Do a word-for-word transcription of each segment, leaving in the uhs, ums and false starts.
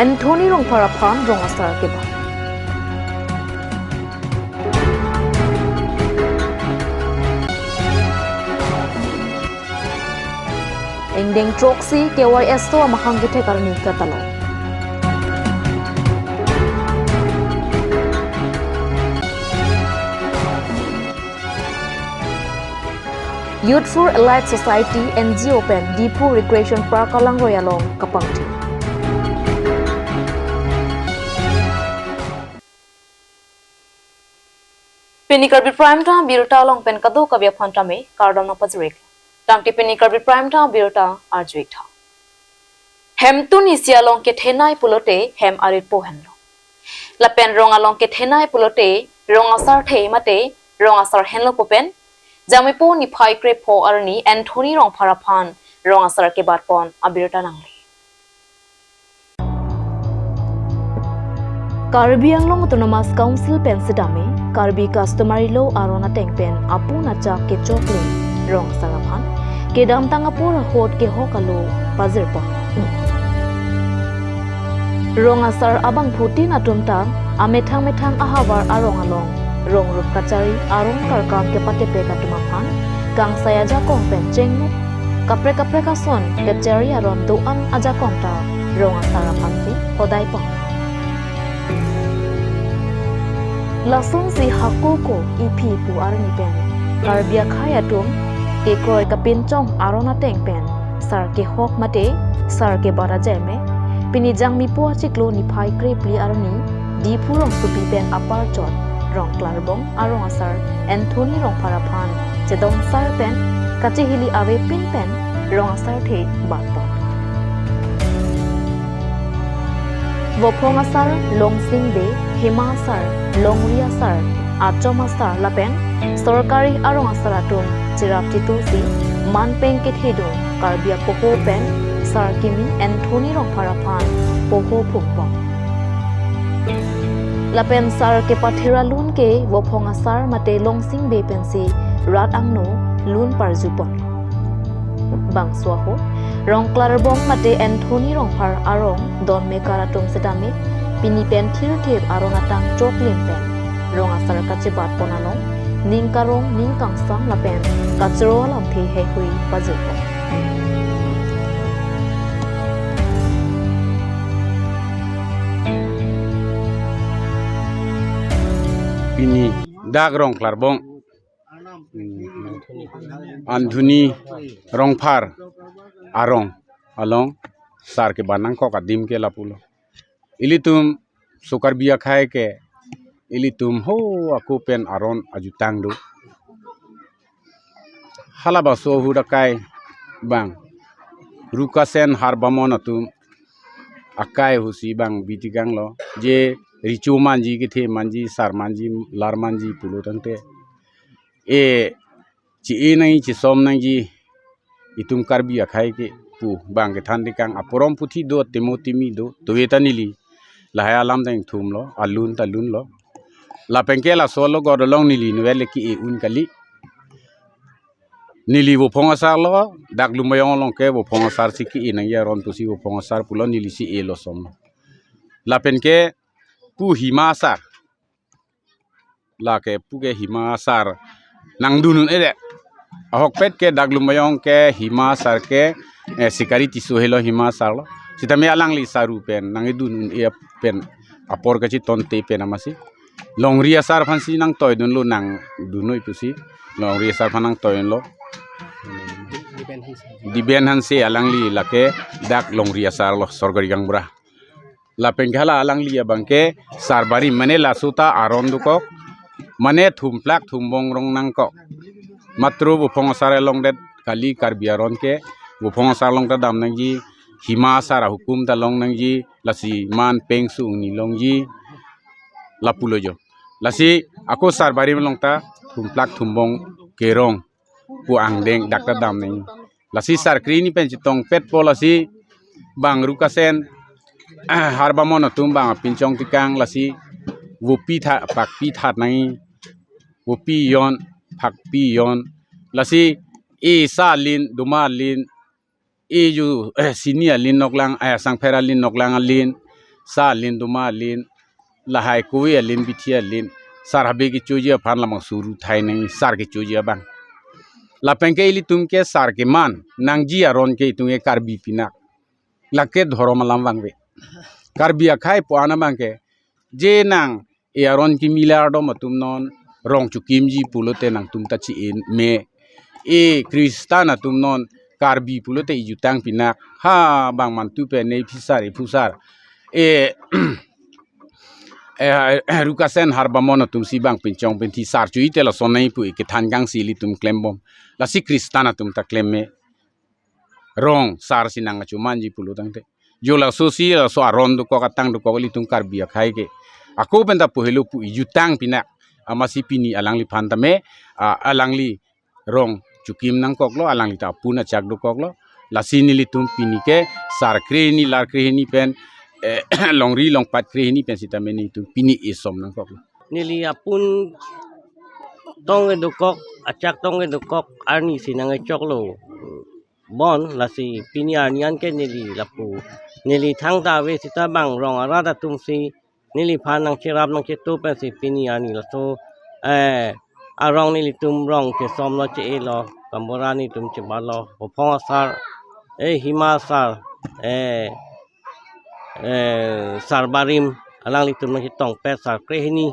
Anthony Rongphar aphan rong asar kebat. Ingdeng throksi K Y S O amahang kethek arni katalon. Youthful Elite Society N G O pen Diphu Recreation Park alangroi along kapangthir. Pini Karbi Prime Time abirta along pen kadokave aphan tame kardom nangpajir-ik. Tangte pini Karbi Prime Time abirta arju-ik tha. Hemtun isi along kethenei pulote hem arit po henlo. Lapen rong along kethenei pulote rong asar the mate rong asar henlo pu pen Jangmipo niphai krepho arni Anthony Rongphar aphan rong asar kebat pon abirta nangli. Karbi Anglong Autonomous Council pen setame Karbi Customary Law aron ateng pen apun achak kechoklim rong asar aphan kedamtang apor ahut kehok alo pajirpon. Rong asar abangphutin atum ta amethang methang ahavar arong along rong rup kachari, arong karkam kepatepek atum aphan kangsai ajakong pen chengmuk, kaprek kaprek ason kachari aron do-an ajakong ta rong asar aphansi hodai pon. Lasonsi hako ko iphi pu arni pen Karbi akhei atum kekroi kapinchong aron ateng pen sar kehok mate sar kebat ajai me, pini Jangmipo achiklo niphai krephli arni Diphu rongsopi pen aparchot Rongklarbong arong asar Anthony Rongphar aphan chedon sar pen kachihili avepin pen rong asar the bat pon. Vophong asar, Longsing Bey, Hima asar, Longri asar, Achom asar lapen sorkari arong asar atum cherap chitusi manpeng kethedung Karbi apoho pen sar kimi Anthony Rongphar aphan poho phungpon. Lapen sar kepathir alun ke Vophong asar mate Longsing Bey pensi rat angno lun parjupon. Bangso ahut Rongklarbong mate Anthony Rongphar arong don mekar atum setame pini pen thirthip aron atang choklim pen rong asar kachebat pon along ning karong ning kangsam lapen kachoro alamthe heihui pajirpon. Pini dak Rongklarbong, hmm, Anthony Rongphar arong along sar kebat nangkok adim ke lapulo. Ilitum so Karbi akhei ke ilitum ho ako pen aron ajutang do. Hala bangso ahut akai bang Rukasen Harbamon atum akai ahutsi bang bitikanglo, je recho manji, kethe manji, sar manji, lar manji pulo tangte, e, che-e nangji, chesom nangji itum Karbi akhei ke pu bang kethan tikang, aporom puthi do, temo timi do, tuve ta neli lahai alam dengthumlo, alun ta lunlo. Lapen ke laso alogot along neli inutvet le ke-e un kali. Neli Vophong asar lo, dak Lumbajong along ke Vophong asar si ke-e nangji aron pusi Vophong asar pulo, nelisi elo somlo. Lapen ke pu Hima asar, lake pu ke Hima asar nangdun un-edet. Ahokpet ke dak Lumbajong ke Hima asar ke, eh, Sikari Tisso helo Hima asar lo. Sitame alangli saru pen nangdun un-e pen apor kachetonte pen amatsi Longri asar aphansi nangtoidunlo, nangdun noi pusi Longri asar aphan nangtoidunlo. Diben Hanse. Diben Hanse alangli lake dak Longri asar lo, sorkari gaonbura. Lapen ke hala alangli abang ke sar barim, mane laso ta aron dokok, mane thumplak thumbong rong nangkok. Matro Vophong asar along det kali Karbi aron ke, Vophong asar along ta dam nangji, Hima asar ahukum ta long nangji, lasi manpeng su-ungni longji, lapulo jo. Lasi ako sar barim along ta thumplak thumbong kerong pu angdeng dak ta dam nangji. Lasi sar kre-hini pen chetongpetpo, lasi bang Rukasen Harbamon atum bang apinchong tikang, lasi vopi tha, pakpi that nangji, vopi jon, pakpi jon, lasi esa alin, doma alin, eju, eh, sini alin noklang, eh, sangpher alin noklang alin, Sa alin, doma alin, lahai kove alin, bithi alin, sar habe kechoji aphan labangso ru thai nang, sar kechoji abang. Lapen ke ilitum ke sar keman nangji aron ke itum ke Karbi pinak. Lake dhorom alam vangve. Karbi akhai pu-an abang ke, je nang e aron kimi lardom atum non rong chokimji pulote nangtum ta chi-en me. E Christian atum non Karbi pulote ijutang pinak. Ha bang mantu pen ne phisar, iphusar. E, e, Rukasen Harbamon atum si bang pinchong pinthi sar chu-i te lason nai pu ikethan kangsi ilitum klembom. Lasi Christian atum ta klem me. Rong sar si nang achumanji pulo tangte. Jo laso si laso aron dokok atang dokok ilitum Karbi akhai ke. Ako pen ta pu helo pu ijutang pinak. Amatsi pini alangliphan tame, a, alangli rong chokim nangkoklo, alangli ta apun achak dokoklo. Lasi nelitum pini ke sar krehini, lar krehini pen, eh, longri longpat krehini pen sitame nelitum pini esom nangkoklo. Neli apun tong kedokok, achak tong kedokok, arni si nang echoklo. Bon, lasi pini arni anke neli lapu. Neli thangta ave sita bang rong arat atum si neliphan nangcherap nangchetu pensi pini arni laso, eh, arong nelitum rong chesomlo, che-elo, gaonbura nelitum chebatlo, Bophong asar, eh, Hima asar, eh, eh, sar barim, alanglitum nangchetongpet, sar krehini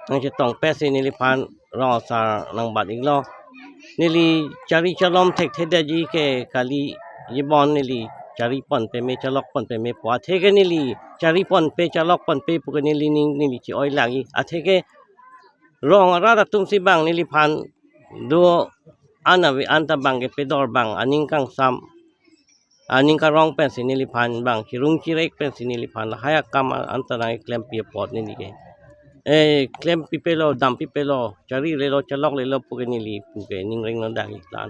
nangchetongpet si neliphan rong asar nangbat iklo. Neli chari chalom thekthedetji ke kali, jibon neli chari ponpe me, chalok ponpe me pu. Atheke neli chari ponpe, chalok ponpe pu ke neli ning neli chi-oi lagi. Atheke rong arat atum si bang neliphan do-an ave anta bang ke pedor bang aning kangsam, aning karong pensi neliphan bang chirung chirek pensi neliphan lahai akam anta nang klempi apot neli ke. Eh, klempi pelo, dampi pelo, chari lelo, chalok lelo pu ke neli pu ke ning reng non dagi lan.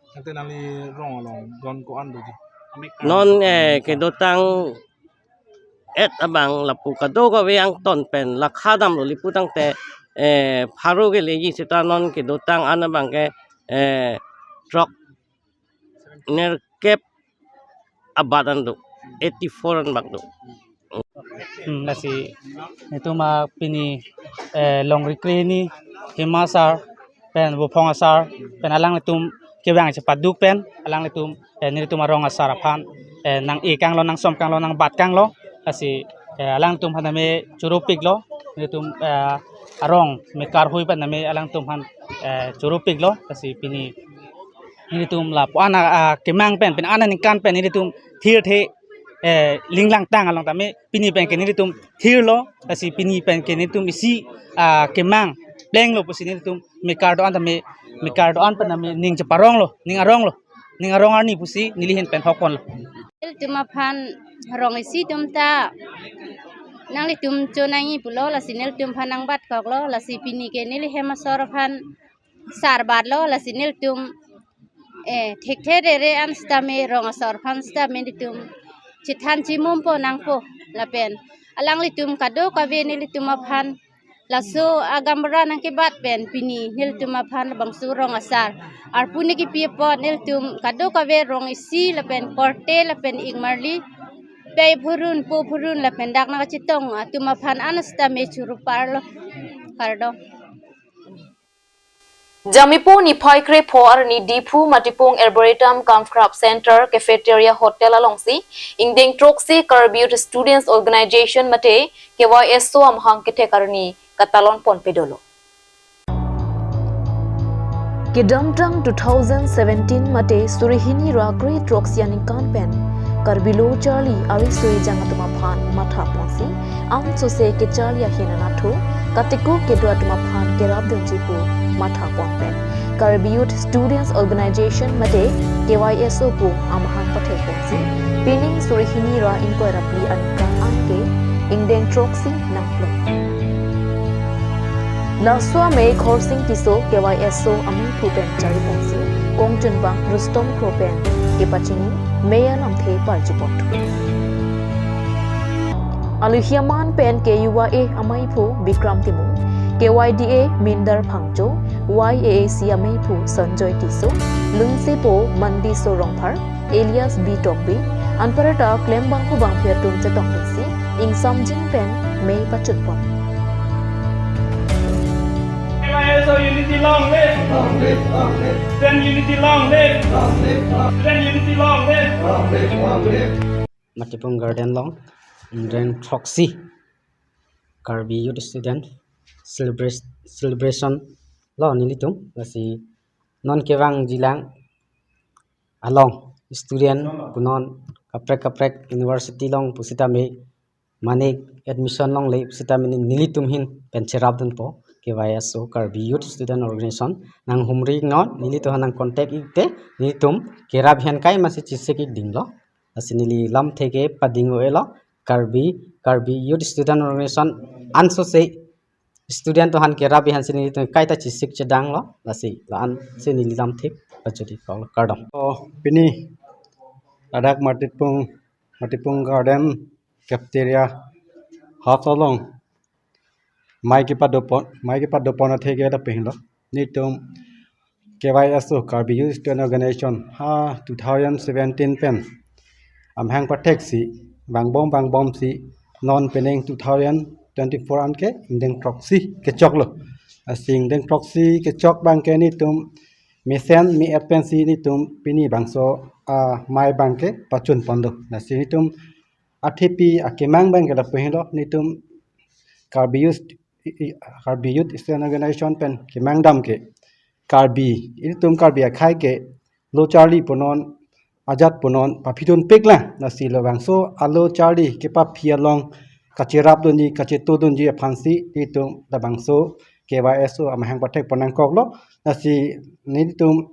Tangte nangli rong along don ko-an doji? Non, eh, kedotang et abang lapu kadokave angton pen lakha damlo, lapu tangte, eh, pharo ke leji sita non kedotang an abang ke, eh, throk nerkep abat an do, eighty four an bak do. Hmm, lasi netum a pini, eh, longri krehini, Hima asar pen Bophong asar pen alanglitum kevang chepaduk pen alanglitum, eh, nelitum arong asar aphan, eh, nang-e kanglo, nangsom kanglo, nangbat kanglo. Lasi, eh, alanglitum aphan tame choro piklo, nelitum, eh, arong mekar hui pen tame alanglitum aphan, eh, choro piklo. Lasi pini nelitum lapu-an a, a, kemang pen, pen an aningkan pen nelitum thirthe, eh, linglangtang along tame pini pen ke nelitum thirlo, lasi pini pen ke nelitum isi, ah, kemang plenglo pusi nelitum mekar do-an tame, mekar do-an pen tame ning cheparonglo, ning aronglo, ning arong arni pusi neli ahin pen hokponlo. Nelitum aphan rong isi atum ta nanglitum chonangji pulo, lasi nelitum aphan nangbatkoklo, lasi pini ke neli Hima asar aphan sar batlo, lasi nelitum, eh, thekthe rere an sitame rong asar aphan sitame nelitum chethan chimumpo nangpo lapen alanglitum kadokave nelitum aphan laso agaonbura nangkebat pen pini nelitum aphan labangso rong asar arpu ne kipi apot nelitum kadokave rong isi lapen korte lapen ingmarli pei phurun po phurun lapen dak nangkachetong atum aphan an sitame choro parlo, kardom. Jamipo niphai krepho arni Diphu Matipung Arboretum cum Craft Center Cafeteria Hotel alongsi ingdeng throksi Karbi Youth Students Organization mate K Y S O amahang kethek arni katalon ponpe dolo. Kedamtang two thousand seventeen mate suri hini ra kre throksi aningkan pen Karbi lo charli ari suri jang atum aphan matha ponsi, angsose kecharli ahin anatthu, kateko kedo atum aphan kerapdunji pu matha pon pen Karbi Youth Students Organization mate K Y S O pu amahang pathek ponsi, pining suri hini ra ingkoi ra phli aningkan anke ingdeng throksi nangpleng. Laso amei Khorsing Tisso K Y S O ameiphu pen chari ponsi, kongchunbang Rustom Kro pen kepachini mei alamthe parji ponthu. Aluhi aman pen ke U Y A ameiphu Bikram Timung, K Y D A Mindar Phangcho, Y A A C ameiphu Sanjoy Tisso, Lungsipo Mandiso Rongphar, alias B Tokbi, Anparta klembangpo bangpher atum chetongdunsi ingsamjin pen mei pachutpon. K Y S O unity long live! Long live, long live! Student unity long live! Long live, long live! Student unity long live! Long live, long live! Matipung Garden along, Indreng Throksi, Karbi Youth Student celebra-, celebration lo nelitum, lasi non kevangjilang along student punon kaprek kaprek university along pusitame mane admission longle pusitame nelitum ahin pen cherapdunpo K Y S O Karbi Youth Student Organization nanghumri non nelitum aphan nang contact ik te nelitum kerap hen kai masi chesik ik dinglo. Lasi neli lamthe ke pading-o-elo Karbi, Karbi Youth Student Organization ansose student atum aphan kerap ik aphansi nelitum kaita chesik chedanglo, lasi la-ansi neli lamthe pajut ik koklo, kardom. Oh, pini ladak Matipung, Matipung Garden cafeteria half along mei kepadopon, mei kepadopon atheke lapen lo nelitum K Y S O Karbi Youth Student Organization ha two thousand seventeen pen amahang patheksi vangbom vangbomsi non penang two thousand twenty-four anke Indreng Throksi kechoklo. Lasi Indreng Throksi kechok abangke nelitum mesen me-et pensi nelitum pini bangso amei abangke pachunponlo. Lasi nelitum athepi akemang abangke lapu henlo, nelitum Karbi Youth, i-, i-, Karbi Youth Student Organization pen kemang dam ke Karbi, ilitum Karbi akhei ke lo charli punon, ajat punon paphidunpiklang, lasi labangso alo charli kepaphi along kacherapdunji, kachetodunji aphansi nelitum labangso K Y S O amahang pathekpon nangkoklo. Lasi nelitum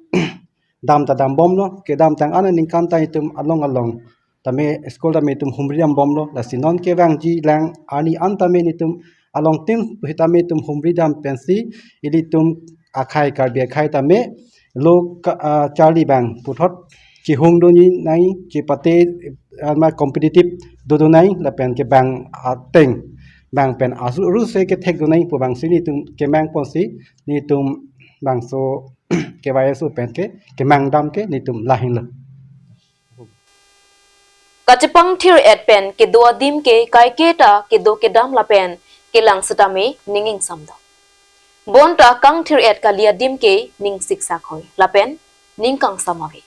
dam ta dambomlo, kedamtang an aningkan ta itum along along tame school tame itum humri dambomlo, lasi non kevangjilang arni an tame nelitum along tin pusitame itum humri dam pensi ilitum akhei, Karbi akhei tame lo ka-, ah, charli abang puthot chihungdunji nai, chepate, ah, ma competitive dodun nai, lapen ke bang ateng bang pen asu ruse kethekdun nai pu abangsi nelitum kemangponsi nelitum bangso K Y S O pen ke kemang dam ke nelitum lahenlo. Kachepangthir-et pen kedo adim ke kaiketa kedo kedam lapen kelang setame ning ingsam do. Bonta kangthir-et kali adim ke ning siksak hoi lapen ning kangsam ave.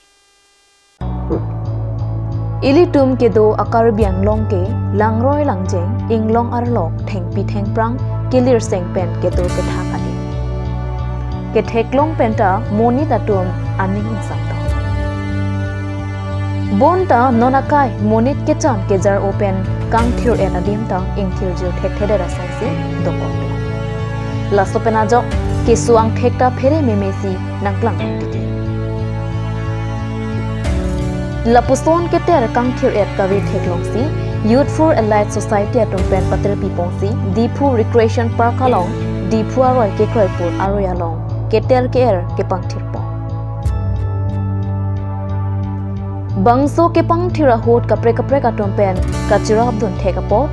Ilitum kedo a-Karbi Anglong ke langroi langjeng, inglong arlok, thengpi thengphrang, kelir seng pen kedo kethak adim. Ketheklong penta monit atum aning ingsam do. Bonta non akai monit kecham kejar-o pen kangthir-et adim ta ingthirjir thekthedet asonsi dokoklo. Laso pen ajok keso angthek ta phere memesi nangklang titi. Lapuson keter kangthir-et kave theklongsi Youthful Elite Society atum pen patirpiponsi Diphu Recreation Park along Diphu aroi kekroi pur aroi along keter ke-er kepangthirpon. Bangso kepangthir ahut kaprek kaprek atum pen kacherapdun thek apot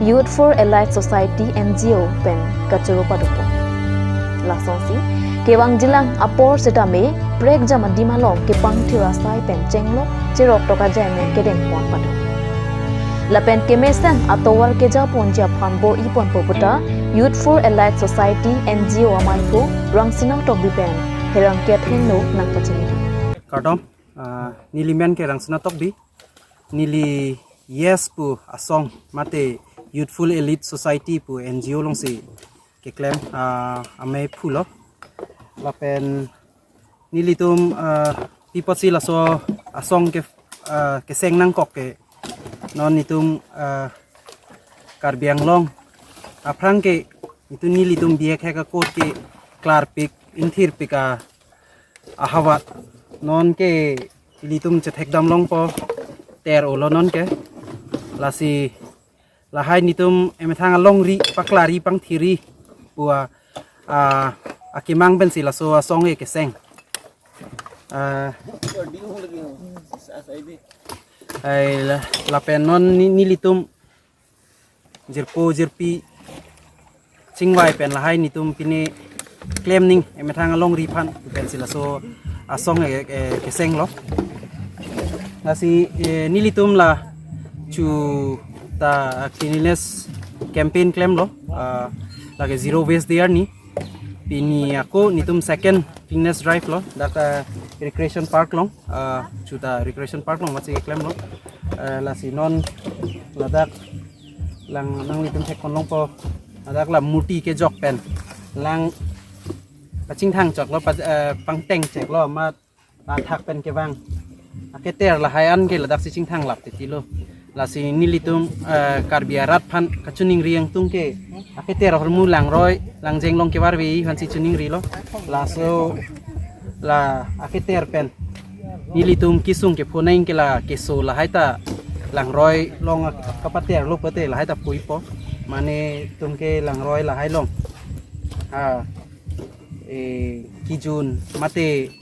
Youthful Elite Society N G O pen kachoro padopon. Lasonsi kevangjilang apor setame prekjam adim along kepangthir asai pen chenglok cherok tok ajai me kedengpon pado. Lapen kemesen atovar kejaponji aphan bor-iponpo puta Youthful Elite Society N G O amaiphu Rangsina Tokbi pen pherangke athengno nangpachini. Kardom, ah, neli men ke Rangsina Tokbi. Neli YES pu asong mate Youthful Elite Society pu N G O alongsi keklem, ah, amei phulo. Lapen nelitum, ah, pi apotsi laso asong ke, ah, keseng nangkok ke non nelitum, ah, Karbi Anglong aphrang ke nelitum, nelitum B A khek akot ke klarpik, ingthirpik a ahavar. Non ke ilitum chethekdam longpo, ter-olo non ke. Lasi lahai nelitum emethang alongri paklari pangthiri pu a, a, akemang pensi laso asong ke keseng. Ah, ai la, lapen non ne-, nelitum jirpo jirpi chingvai pen lahai nelitum pine klem ning emethang alongri aphan pensi laso asong ke, ke, kesenglo. Lasi eh, nelitum la chu ta cleanliness campaign klemlo, ah, lake zero waste day arni. Pini ako netum second cleanliness drive lo, dak ah, recreation park along, ah, chu ta recreation park along masi klemlo. Ah, lasi non ladak lang nanglitum theklongpo, ladak la murti kejok pen lang pachingthang choklo, pa, eh, pangteng cheklo, ma athak pen kevang aketer lahai an ke ladak si chingthang lap titi lo. Lasi nelitum eh, Karbi arat aphan kachiningri angtung ke aketer ahormu langroi langjeng along kevarve aphan si chiningrilo. Laso la aketer pen nelitum kesung kepho nang ke la keso lahai ta langroi along kapaterlo pulote lahai ta puipo. Mane tum ke langroi lahai along ah, eh, kejun mate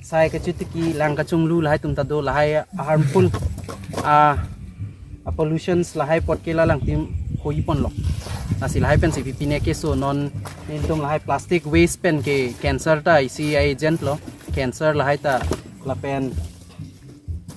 sai kachitiki lang kachinglu lahai atum ta do, lahai a harmful ah, a pollutions lahai apot ke la langtim hoiponlo. Lasi lahai pensi pipine keso non nelitum lahai plastic waste pen ke cancer ta isi agent lo, cancer lahai ta lapen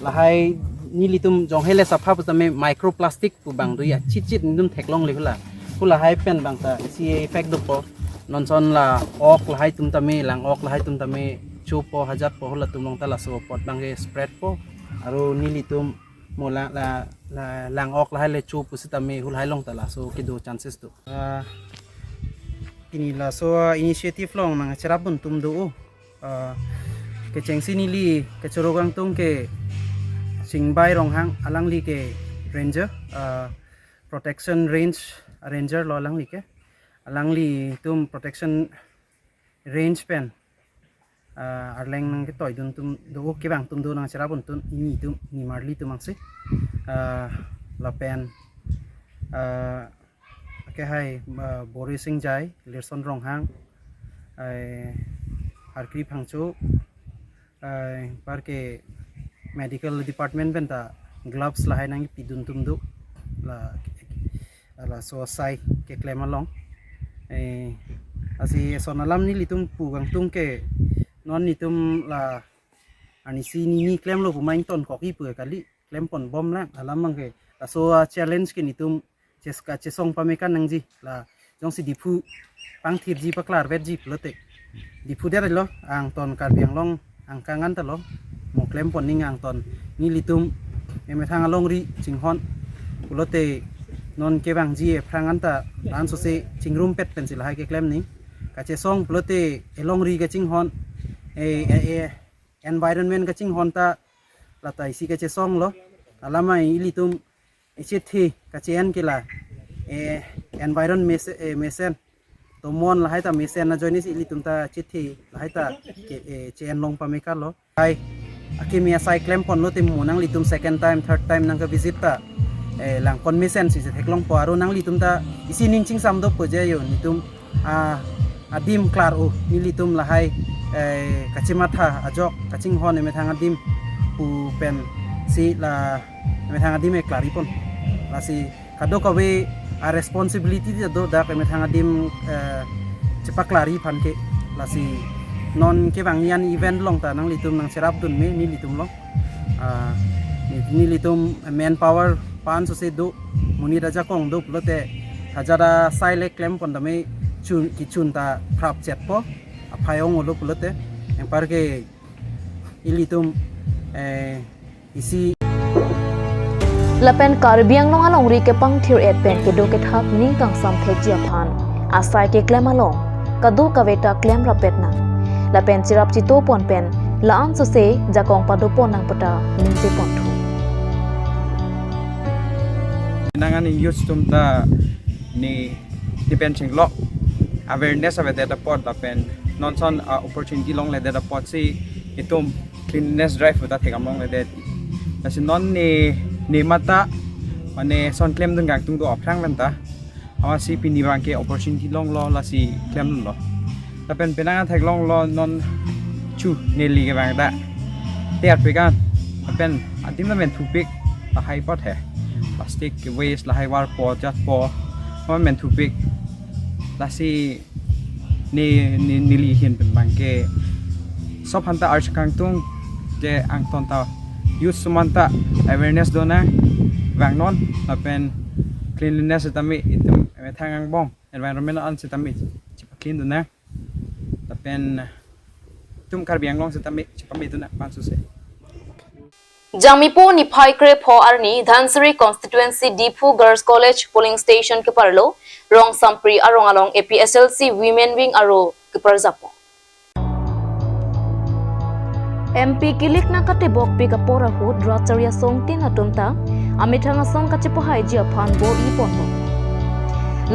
lahai nelitum jong hele sapha pusitame microplastic pu bang do ya chitchit nelitum theklongle hula. Hula hai pen bang ta isi effect dopo. Non son la ok lahai atum tame, lang ok lahai atum tame chopo, hajatpo, hula atum along ta laso apot bang ke spread po. Aro nelitum mo la, la, la lang ok lahai le cho pusitame hula hai along ta laso kedo chances do. Ah, pini laso ah, initiative along nangcherapdun atum do. Ah, kechengsi neli kechoro kangtung ke Chingbai Ronghang, alangli ke ranger, ah, protection range ranger lo alangli ke. Alanglitum protection range pen ah, arleng nangketoidun atum do, kevang atum do, nangcherapdun atum, ini atum, nimarli atum angse. Ah, lapen ah, ke hai ah, Boris Singjai, Lirson Ronghang, ai, Harkri Phangcho, ai, anparke medical department pen ta gloves lahai nangpidun atum do, la laso asai keklem along. Eh, lasi eson alam nelitum pu kangtung ke non nelitum la arnisi nini klemlo pu ma ingtonkokji pu kali, klemponbom lang alam bang ke. Laso ah, challenge ke nelitum ches kachesong pame kan nangji, la jongsi Diphu pangthirji paklarvetji pulote Diphu det lo, angton Karbi Anglong angkang an ta lo, mo klempon ning angton nelitum emethang alongri chinghon pulote non kevangji ephrang an ta ansose chingrumpet pensi lahai keklem ning. Kachesong pulote elongri kachinghon, eh, eh, eh, environment kachinghon ta lata isi kachesong lo. Alamai ilitum isi thi kache-en ke la, eh, environment mese, eh, mesen. Tomon lahai ta mesen ajoine si ilitum ta chithi lahai ta ke, eh, che-en long pame kalo. Hai, akimi asai klemponlo te mo nanglitum second time, third time nangkevisit ta, eh, langpon mesen si theklongpo, aro nanglitum ta isi ning chingsam dopo je yo, nelitum ah, adim klar-o, nelitum lahai, eh, kachematha ajok kachinghon emethang adim pu pensi la emethang adim e klaripon. Lasi kadokave a responsibility ta do dak emethang adim, eh, chepaklari aphan ke. Lasi non kevang an event along ta nanglitum nangcherapdun me nelitum along. Ah, ne-, nelitum manpower pa ansose do, monit ajakong do pulote hajat asai le klempon tame chun, kechun ta phrapchetpo, aphai ong-olo pulote. Anparke ilitum, eh, isi. Lapen Karbi Anglong alongri kepangthir-et pen kedo kethak ning kangsam thekji aphan asai keklem along kadokave ta klemrappet nang. Lapen cherap chetopon pen la ansose jakong padopon nang puta ningjeponthu. Nang ani youth atum ta ne depend chinglok awareness avedet apot lapen non son, ah, opportunity longledet apotsi itum cleanliness drive ta thekdam longledet. Lasi non ne, ne mata mane son klemdun kangtung do aphrang pen ta amatsi pini abang ke opportunity longlo, lasi klemlo. Lapen penang athak longlo, non chu neli kevang ta tiar pekan. Lapen adim ta menthupik lahai apot he. Plastic ke waste lahai varpo, jatpo, ma menthupik. Lasi ne, ne, neli ahin pen abang ke sob aphan ta arju kangtung je angton ta youth atum anta awareness donang, vangnon, lapen cleanliness sitame itum methang angbong environment an sitame chepaclean donang, lapen itum Karbi Anglong sitame chepame donang pansuse. Jangmipo niphai krepho arni Dhansiri Constituency Diphu Girls College Polling Station keparlo Rongsampri arong along A P H L C Women Wing aro keparjapon. M P kilik nangkatebokpik apor ahut rat charli asong tin atum ta amethang asong kachepahaiji aphan bor-iponlo.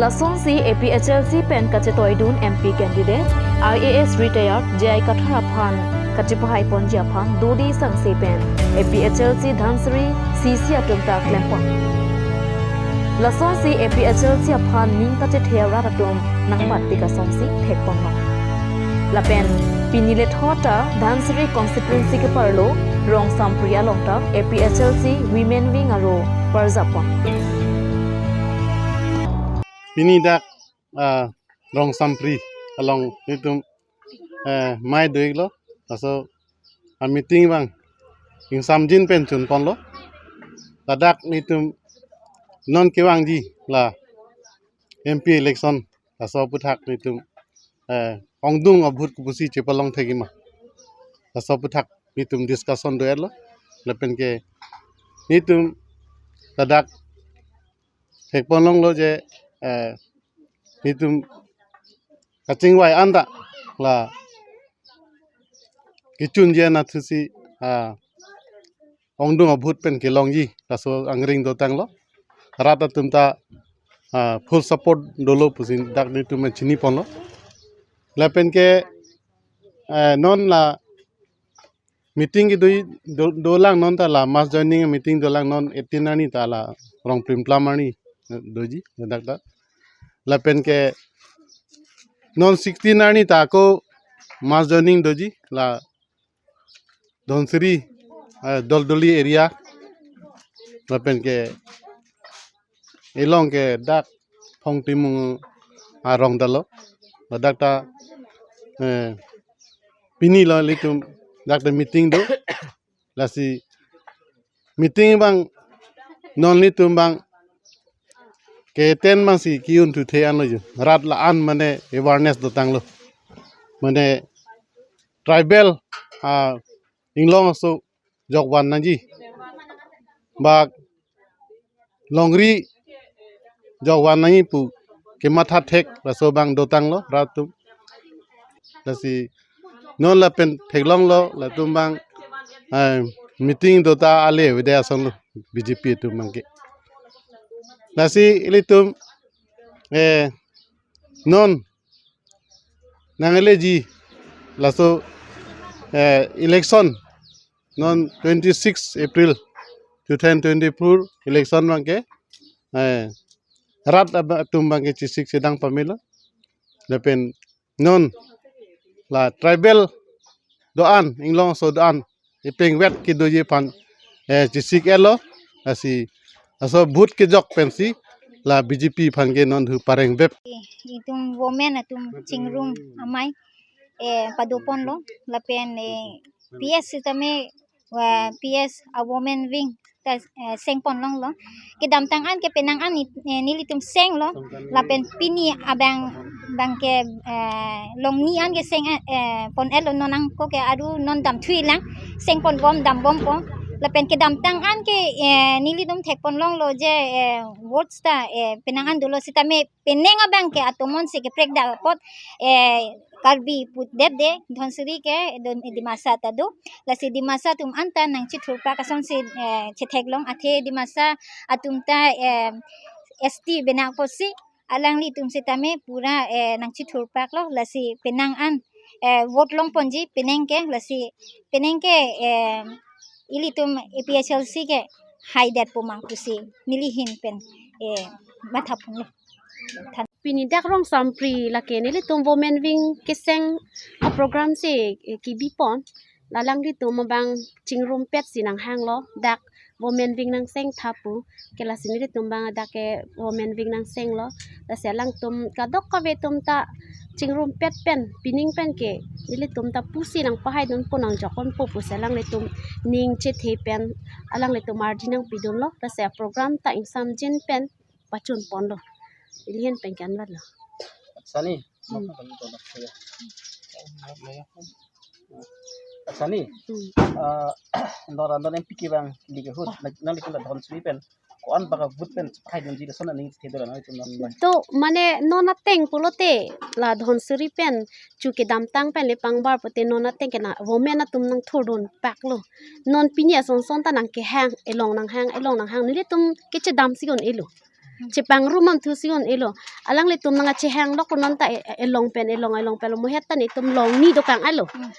Lasonsi A P H L C pen kachetoidun M P candidate I A S retired J I Kathar aphan kachepahaiponji aphan dodi sangse pen A P H L C Dhansiri C C atum ta klempon. Lasonsi A P H L C aphan ning kachethe arat atum nangbatpik asonsi thekponlo. Lapen pini lethot ta Dhansiri constituency keparlo Rongsampri along ta A P H L C Women Wing aro parjapon. Pini dak, ah, Rongsampri along itum, eh, mei do-iklo, laso a meeting abang ingsamjin pen chunponlo. Ladak nelitum non kevangji la M P election, laso aphuthak nelitum, eh, ongdung a-vote kopusi chepalong thekji ma, laso aphuthak nelitum discussion do-etlo. Lapen ke nelitum ladak thekponlonglo je, eh, nelitum kachingvai anta la kechunji anatthusi, ah, ongdung a-vote pen kelongji laso angring dotanglo. Rat atum ta, ah, full support dolo pusi dak nelitum chiniponlo. Lapen ke, eh, non la meeting kedo, do, dolang non ta la mass joining meeting dolang non eighteen arni ta la Rongplimplam arni, eh, doji, dak ta. Lapen ke non sixteen arni ta ako mass joining doji la Dhansiri, eh, Doldoli area. Lapen ke along ke dak Phongtimung arong ta lo. Ladak ta, eh, pini lo nelitum dak ta meeting do. Lasi meeting abang non nelitum abang ke-attend abangsi ke-un thuthe anlo jo. Rat la-an mane awareness dotanglo. Mane tribal, ah, inglong aso jokvan nangji. Bak longri jokvan nangji pu kematha thek laso abang dotanglo rat atum. Lasi non lapen theklonglo latum abang, eh, meeting dota ale avede asonlo B J P atum abangke. Lasi ilitum, eh, non nangleji laso, eh, election non twenty-six April two thousand twenty-four election abangke, eh, rat ab-, atum abangke chesik chedang pamelo. Lapen non la tribal do-an, inglong aso do-an, ipengvet kedoji aphan, eh, chesik-etlo. Lasi laso vote kejok pensi la B J P aphan ke non thu parengbep. Itum women atum chingrum amei, eh, padoponlo, lapen, eh, P S sitame, wa, P S a-women wing ta, eh, sengponlonglo. Kedamtang an ke penang an ni, eh, nelitum senglo. Lapen pini abang abangke, eh, longni an ke seng, eh, pon-etlo, non ako ke aru non damthuilang, sengponbom dambompo. Lapen kedamtang an ke, eh, nelitum thekponlonglo je, eh, votes ta, eh, penang an dolo sitame penang abangke atomon si keprekdak apot, eh, Karbi putdet de, Dhansiri ke do, Dimasa ta do. Lasi Dimasa atum anta nangchethurpak asonsi, eh, chetheklong, athe Dimasa atum ta, eh, S T benak apotsi alanglitum sitame pura, eh, nangchethurpaklo. Lasi penang an, eh, vote longponji penang ke, lasi penang ke, eh, ilitum A P H L C ke haidetpo ma pusi neli ahin pen, eh, mathaponlo. Pini dak Rongsampri lake nelitum women wing keseng a-program si, eh, kebipon. Alanglitum abang chingrumpetsi nanghanglo, dak women wing nangsengtha pu. Ke lasi nelitum abang dak ke women wing nangsenglo. Lasi alangtum kadokave atum ta chingrumpet pen, pining pen ke, ilitum ta pusi nangpahaidunpo, nangjokponpo pusi alanglitum ning chethe pen, alanglitum ardi nangpidunlo, lasi aprogram ta ingsamjin pen pachunponlo. Ilihin pen ke anvatlo. Sani. Hmm. Sani. Hmm. Ah, nora non M P kevang ligi ahut, na, nangli kula Dhonsiri pen. Ko-an baka vote pen, hai dunji lason aning thedo la nangtum non. To mane non ateng pulote la Dhonsiri pen chu kedamtang pen le pangbar pute non ateng ke na women atum nangthurdun paklo. Non pini asonson ta nangkehang, elong nanghang, elong nanghang. Nelitum kechedamsi un-elo. Chepangrum amthusi un-elo. Alanglitum nangkachehang lok non ta e-, e-, elong pen, elong, elong pen lo, mohet ta netum longni dokang alo. Hmm.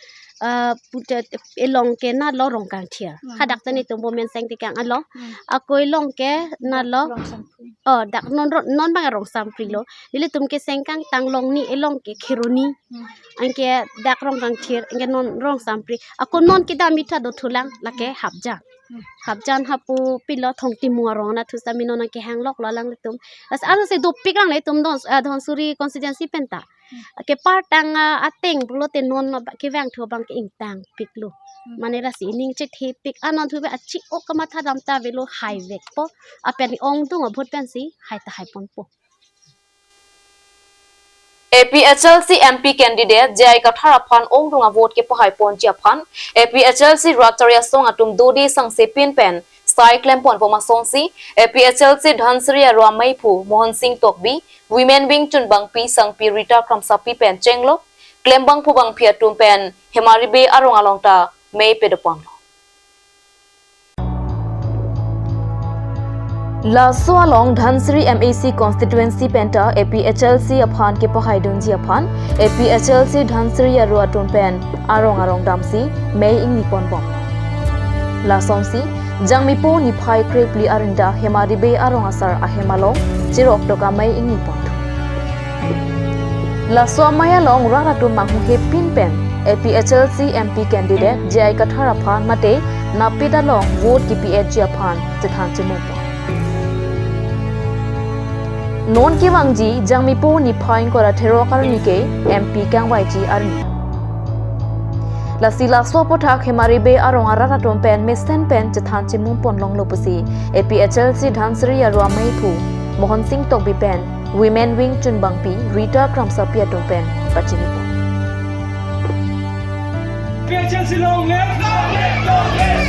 Ah, puja elong ke nalo Rongkangthir. Hmm. Hadak ta netum bo menseng tekang alo. Hmm. Ako elong ke nalo. Rongsampri. Oh, dak non ro-, non bang Rongsamprilo. Nelitum keseng kangtang longni elong ke Kheroni. Hmm. Anke dak Rongkangthir, anke non Rongsampri. Ako non kedam itha dothulang, lake Hapjan. Hmm. Hapjan hapu pilo Thongtimung arong na thusa mi non nangkehang loklo alanglitum. As, asa se dopik lang le tum Dhon, ah, Dhonsiri constituency pen ta. Hmm. Kepartang, ah, ateng pulote non ba kevangthu abang ke ingtangpiklo. Hmm. Mane lasi ining chethepik anon thu be achi-o kamatha dam ta avelo, haivekpo. Lapen ongdung a-vote pensi hai ta haiponpo. A P H L C M P candidate J I Kathar aphan ongdung a-vote kepahaiponji aphan A P H L C rat chari asong atum dodi sangse pin pen sai klemponbom asonsi A P H L C Dhansiri arua meiphu Mohon Sing Tokbi, Women Wing chunbangpi sangpi Rita Kramsapi pen chenglo, klembangpo bangpi atum pen Hemari Bey arong along ta mei pedoponlo. Laso along Dhansiri M A C constituency penta A P H L C aphan kepahaidunji aphan A P H L C Dhansiri arua atum pen arong arong damsi mei ingniponbom. Lasonsi Jangmipo niphai krephli arinta Hemari Bey arong asar ahem along cherok toka mei ingniponthu. Laso amei along rat atum manghuhe pin pen A P H L C M P candidate J I Kathar aphan mate napit along vote kipi-etji aphan chethan chemungpon. Non kevangji Jangmipo niphai ingkoi ra therok arni ke M P kangvaiji arni. Lasi laso aputhak Hemari Bey arong arat atum pen mesen pen chethan chemungpon longlo pusi A P H L C Dhansiri arua meiphu Mohon Sing Tokbi pen Women Wing chunbangpi Rita Kramsapi atum pen pachinipon. A P H L C long live!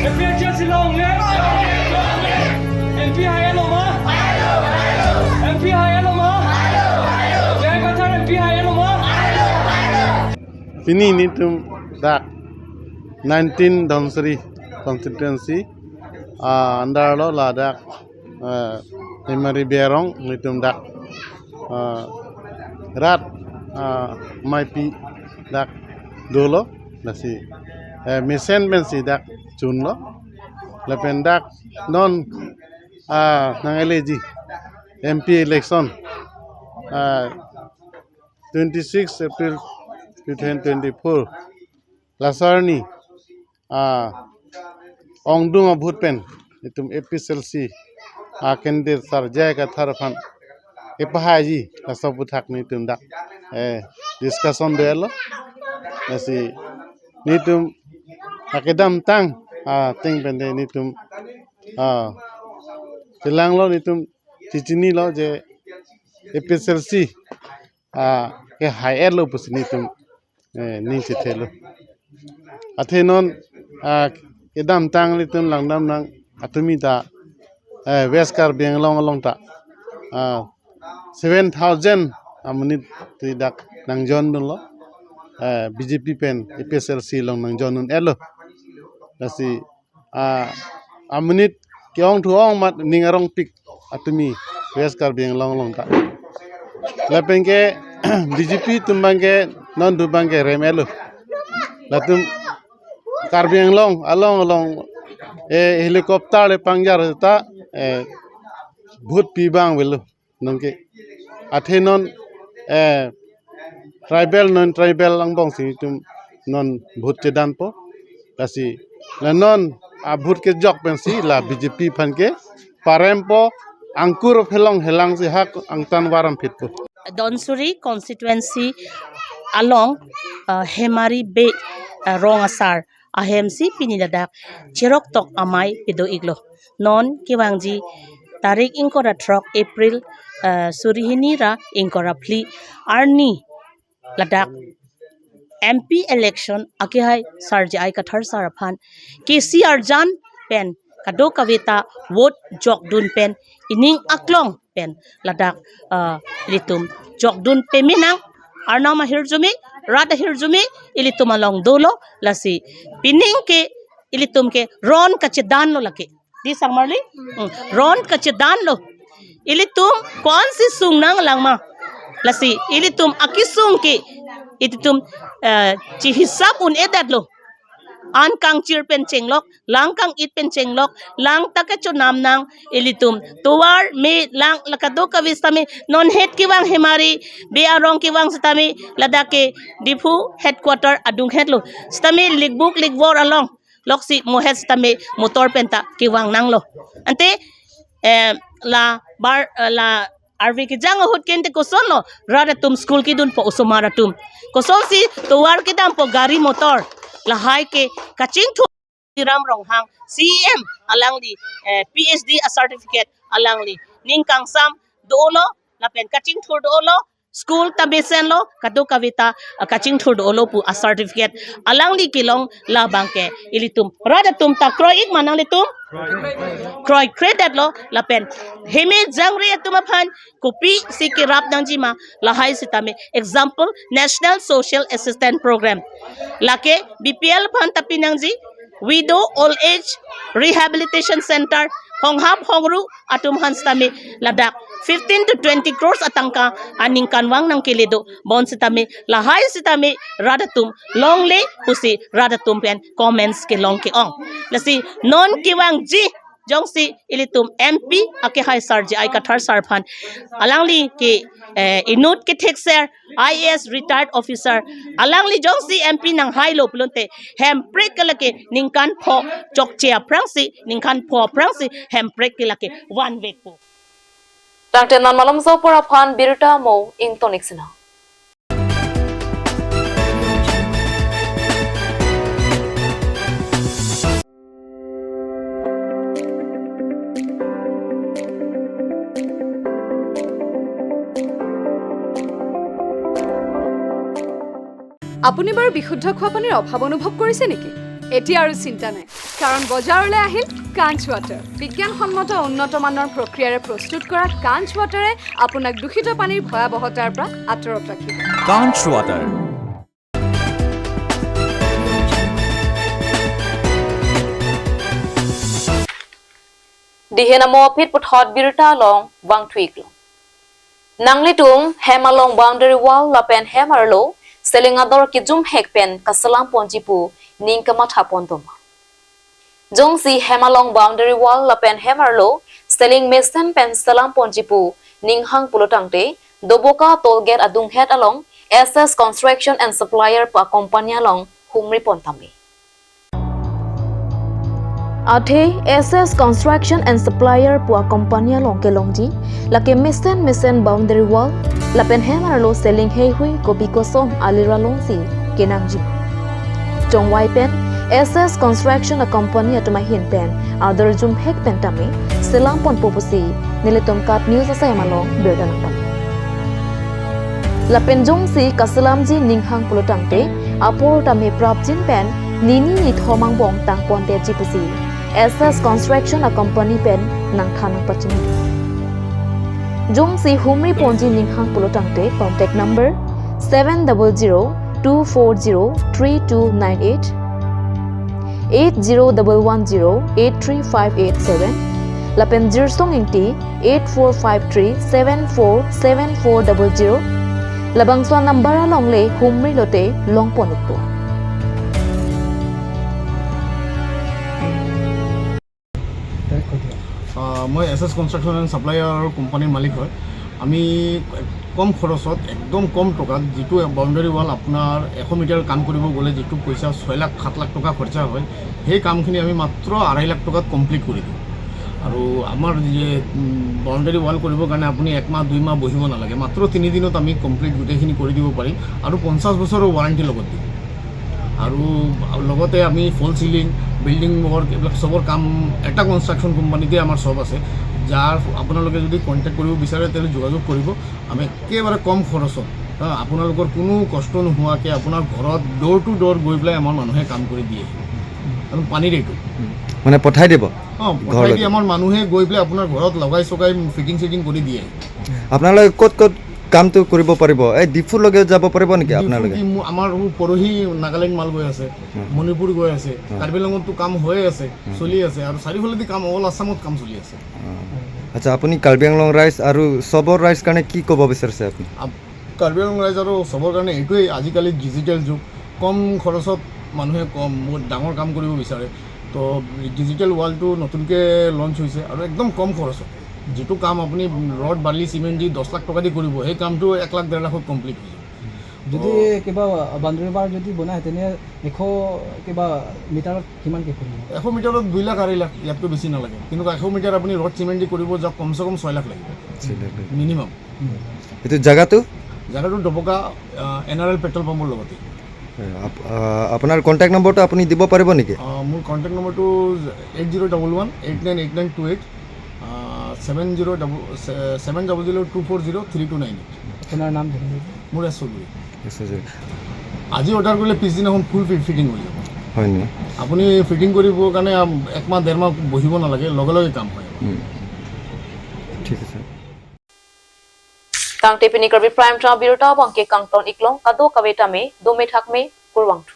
A P H L C long live! M P hai-etlo ma? M P hai-etlo ma? J I Kathar M P hai-etlo ma? Pini netum dak nineteen Dhansiri constituency, ah, under lo ladak, eh, Hemari Bey arong netum dak, eh, rat, eh, meipi dak dolo, lasi, eh, mesen pensi dak chunlo, lapen dak non, ah, nang-eleji M P election, ah, twenty-six April two thousand twenty-four, laso arni, ah, ongdung a-vote pen netum A P H L C, ah, candidate sir J I Kathar aphan kepahaiji, laso aputhak netum dak, eh, discussion dolo. Lasi netum akedamtang, ah, ateng pen de netum, ah, chelanglo, netum chechinilo je A P H L C, ah, kehai-etlo pusi netum, eh, ning chethelo. Athe non, ah, kedamtang netum langdam nang atumi ta, eh, West Karbi Anglong along ta, ah, seven thousand amonit ti dak nang-join dunlo, eh, B J P pen A P H L C along nang-join dun-etlo. Lasi ah, amonit ke-ongthu-ong amat ning arongpik atumi West Karbi Anglong along ta. Lapen ke B J P atum abang ke non do abang ke rem-etlo. Latum Karbi Anglong along along, eh, helicopter le pangjar ta, eh, vote pi abang avelo. Nonke athe non, eh, tribal non tribal angbong si netum non vote chedanpo. Lasi la non a-vote kejok pensi la B J P aphan ke parempo, angkur phelong helang si hak angtan varam phitpo. Dhansiri constituency along, uh, Hemari Bey, uh, rong asar ahemsi pini ladak cherok tok amei pado-iklo. Non kevangji tarik ingkoi ra throk April, uh, suri hini ra ingkoi ra phli arni ladak M P election akehai sar J I Kathar sar aphan kesi arjan pen kadokave ta vote jokdun pen ining aklong pen ladak, ah, ilitum jokdun peme nang. Arnam ahirjume, rat ahirjume ilitum along dolo. Lasi pining ke ilitum ke ron kachedanlo lake. Di sangmarli? Hmm. Ron kachedanlo. Ilitum ko-ansi sung nanglang ma? Lasi ilitum akesung ke ilitum, eh, chihisap un-edetlo. An kangchir pen chenglok, lang kang-it pen chenglok, lang ta kachonam nang ilitum. Tovar me lang la kadokave sitame non het kevang Hemari Bey arong kevang sitame ladak ke Diphu headquarter adunghetlo. Sitame likbuk likvor along loksi mohet sitame motor pen ta kevang nanglo. Ante, eh, la bar, eh, la arve kejang ahut kente kosonlo, rat atum school kedunpo, osomar atum. Kosonsi tovar kedampo gari motor. Lahai ke kachingthur Tuliram Ronghang, C E M alangli, eh, P H D a certificate alangli ning kangsam dolo, lapen kachingthur dolo, school ta mesenlo, kadokave ta, ah, kachingthur dolo pu a certificate alangli kelong labang ke ilitum rat atum ta kroi-ik ma nanglitum? Kroikredetlo. Lapen heme jangre atum aphan kopisi kerap nangji ma? Lahai sitame example National Social Assistance Program, lake B P L aphan ta pinangji, widow, old age, rehabilitation center, honghap hongru atum aphan sitame ladak fifteen to twenty crores atangka aningkanvang nangkele do. Bonsitame lahai sitame rat atum longle pusi rat atum pen comments kelong ke-ong. Lasi non kevangji jongsi ilitum M P akehai sar J I Kathar sar aphan, alangli ke, eh, inut kethekser I A S retired officer, alangli jongsi M P nanghailo pulote hemprek ke lake ningkan pho chokche aphrangsi, ningkan pho aphrangsi hemprek ke lake vanvekpo. Tangte non malomso apor aphan birta mo ingtonik sina. আপুনি বাৰু বিশুদ্ধ খোৱা পানীৰ অভাৱ অনুভৱ কৰিছে নেকি? এতিয়া আৰু চিন্তা নাই, কাৰণ বজাৰলৈ আহিল কাঞ্চ ৱাটাৰ। বিজ্ঞানসন্মত উন্নত মানৰ প্ৰক্ৰিয়াৰে প্ৰস্তুত কৰা কাঞ্চ ৱাটাৰে আপোনাক দূষিত পানীৰ ভয়াৱহতাৰ পৰা আঁতৰত ৰাখিব। Kanch Water. Dihen amo aphi puthot birta along vangthuiklo. Nanglitum hem along boundary wall lapen hem arlo selling ador kejumhek pen kaselamponji pu ning kamathapon doma? Jongsi hem along boundary wall lapen hem arlo selling mesen pen selamponji pu ninghang pulotangte, Doboka toll gate adunghet along S S Construction and Supplier pu a-company along humripon tame. Athe S S Construction and Supplier pu a-company along kelongji lake mesen mesen boundary wall lapen hem arlo selling heihui kopi kosong alira alongsi kenangji. Chongvai pen S S Construction a-company atum ahin pen ador jumhek pen tame selamponpo pusi nelitum KAT News asai malong birta nangpame. Lapen jongsi kaselamji ninghang pulotangte apor tame prapjin pen nini nithom angbong tangpondetji pusi S S Construction a-company pen nangthan nangpachini. Jongsi humriponji ninghang pulotangte contact number seven double zero two four zero three two nine eight, eight zero double one zero eight three five eight seven, lapen Jirsong Ingti eight four five three seven four seven four double zero. Labangso a-number alongle humri lote longpon-ikpo. আহ, মই এছ এছ construction and supplier কোম্পানীৰ মালিক হয়। আমি কম খৰচত, একদম কম টকাত, যিটো boundary wall আপোনাৰ এশ মিটাৰ কাম কৰিব গ'লে যিটো পইচা ছয় লাখ সাত লাখ টকা খৰচা হয়, সেই কামখিনি আমি মাত্ৰ আঢ়ৈ লাখ টকাত কমপ্লিট কৰি দিওঁ। আৰু আমাৰ যে বাউণ্ডেৰী ৱাল কৰিবৰ কাৰণে আপুনি এক মাহ দুই মাহ বহিব নালাগে, মাত্ৰ তিনিদিনত আমি কমপ্লিট গোটেইখিনি কৰি দিব পাৰিম আৰু পঞ্চাছ বছৰৰ ৱাৰেণ্টি লগত দিম। আৰু লগতে আমি ফল চিলিং, বিল্ডিং ৱৰ্ক, এইবিলাক চবৰ কাম এটা কনষ্ট্ৰাকশ্যন কোম্পানীতে আমাৰ চব আছে। যাৰ আপোনালোকে যদি কণ্টেক্ট কৰিব বিচাৰে, তেতিয়াহ'লে যোগাযোগ কৰিব। আমি একেবাৰে কম খৰচত, হা, আপোনালোকৰ কোনো কষ্ট নোহোৱাকৈ আপোনাৰ ঘৰত ড'ৰ টু ড'ৰ গৈ পেলাই আমাৰ মানুহে কাম কৰি দিয়ে। আৰু পানীৰ এইটো। মানে পঠাই দিব? অ, পঠাই দি আমাৰ মানুহে গৈ পেলাই আপোনাৰ ঘৰত লগাই চগাই ফিটিং চিটিং কৰি দিয়ে। আপোনালোকে ক'ত ক'ত কামটো কৰিব পাৰিব? এই ডিফুলৈকে যাব পাৰিব নেকি আপোনালোকে? ডিফু কি, মোৰ- আমাৰ পৰহি নাগালেণ্ড মাল গৈ আছে, মণিপুৰ গৈ আছে, কাৰ্বি আংলঙততো কাম হৈয়ে আছে, চলি আছে, আৰু চাৰিওফালেদি কাম, অল আছামত কাম চলি আছে। আচ্ছা, আপুনি কাৰ্বি আংলং ৰাইজ আৰু সবৰ ৰাইজ কাৰণে কি ক'ব বিচাৰিছে আপুনি? আপ- কাৰ্বি আংলং ৰাইজ আৰু চবৰ কাৰণে এইটোৱেই, আজিকালি ডিজিটেল যুগ, কম খৰচত মানুহে কম, বহুত ডাঙৰ কাম কৰিব বিচাৰে। তো ডিজিটেল ৱালটো নতুনকৈ লঞ্চ হৈছে আৰু একদম কম খৰচত যিটো কাম আপুনি ৰড, বালি, চিমেণ্ট দি দহ লাখ টকা দি কৰিব, সেই কামটো এক লাখ ডেৰ লাখত কমপ্লিট হৈ যাব। যদি কিবা বাউণ্ডেৰী ৱাল যদি বনায় তেনে এশ কিবা মিটাৰত কিমানকৈ পৰিব? এশ মিটাৰত দুই লাখ আঢ়ৈ লাখ, ইয়াতকৈ বেছি নালাগে। কিন্তু এশ মিটাৰ আপুনি ৰড চিমেণ্ট দি কৰিব যাওক, কমচে কম ছয় লাখ লাগিব মিনিমাম। এইটো জেগাটো? জেগাটো Dabaka N R L petrol পাম্পৰ লগতে। আপ- আ, আপোনাৰ কণ্টেক্ট নম্বৰটো আপুনি দিব পাৰিব নেকি? আহ, মোৰ কণ্টেক্ট নম্বৰটো eight zero' double one eight nine eight nine two eight, seven zero' double seven double zero' two four zero' three two nine eight. আপোনাৰ নাম জনাব। মোৰ এছ চৌধুৰী। Yes, sir. আজি অৰ্ডাৰ কৰিলে পিছদিনাখন ফুল ফিটিং হৈ যাব। হয় নি? আপুনি ফিটিং কৰিবৰ কাৰণে আম- এক মাহ ডেৰ মাহ বহিব নালাগে, লগে লগে কাম হয়। উম। ঠিক আছে। Tangte pini Karbi Prime Time abirta abangke kangton iklong, kadokave tame dome thakme, kurvangthu.